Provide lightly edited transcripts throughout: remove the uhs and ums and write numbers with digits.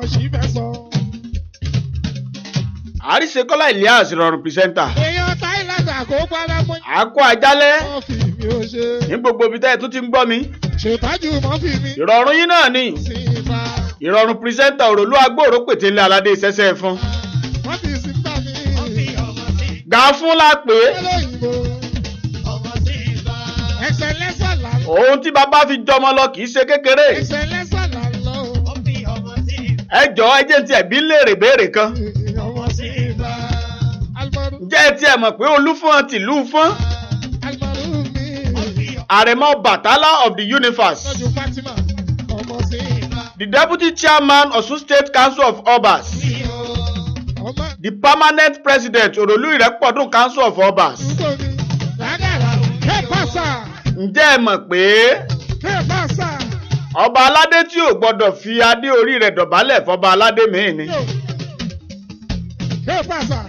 Òṣì fẹ́ sọ. Àríṣekọ́lá Elias Ìrọ̀rùn presenter. Èèyàn Táìlàndà kó gbára mọ́. Àkó àjálẹ́ Mọ́ fi mi ò ṣe. ní gbogbo ibi tẹ́ ẹ tún ti ń gbọ́ mi. Ṣètájú mọ́ fi mi. Ìrọ̀rùn yín náà ni. Sí ifá. Ìrọ̀rùn presenter òròlú agbóòrò pètè ńlẹ̀ aládé ìṣẹ́ṣẹ́ fún. Mọ́ fi sísá mi. Gà fún la pè é. Olóyìnbó. Ẹsẹ̀ lẹ́sẹ̀ là ń lọ. Ohun tí bàbá fi jọmọ lọ kì í ṣe kékeré. Ẹsẹ̀ lẹ́sẹ̀ là ń lọ. Ẹ jọ̀ọ́, ẹ jẹ́ n tiẹ̀ bí léèrè béèrè kan. Ọmọ sí ifá. Almaru. Ǹjẹ́ ẹ tiẹ̀ mọ̀ pé Olúfọ́n tìlú Fọ́n? Almaru mi. Àrẹ̀mọ Bàtálá of the universe. Lọ́jú Fatima. Ọmọ sí ifá. The deputy chairman, Osun State Council of Obas. Ọmọ The permanent president, Òròlú Ìrẹ́pọ̀dún Council of Obas. àdúgbò mi. Lágàrà. Ké pàṣà. Ǹjẹ́ ẹ mọ̀ pé Ké pàṣà. ọba aládé tí ò gbọdọ̀ fi adé orí rẹ̀ dọ̀bálẹ̀ fọba aládé míì ni? Ké pàṣà.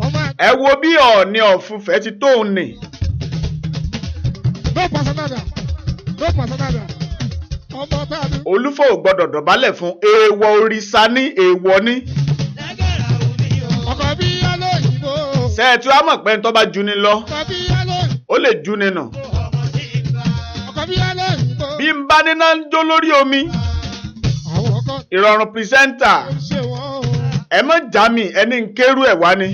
Ọmọ Ẹ wo bí Ọọ̀ni ọ̀fúnfẹ́ ti tóun nì. No pàṣà. No pàṣà. Ọmọ tá a ní. Olúfọ̀ ò gbọdọ̀ dọ̀bálẹ̀ fún, èèwọ̀ òrìṣà ní, èèwọ̀ ní. Ọkọ̀ bí yálòyìnbó. Ṣé ẹ tí wàá mọ̀ pé ń tọ́ bá juni lọ, Ọkọ̀ bí yálòyìnbó. ó lè juni nù? Ọkọ̀ bí yálòyìnbó. Bí n bá níná ń jó lórí omi, Àwọn ọkọ̀ Ìrọ̀rùn presenter, tó ń ṣe wọ́n o. ẹ mọ̀ já mi, ẹni ń kérú ẹ̀ wá ni.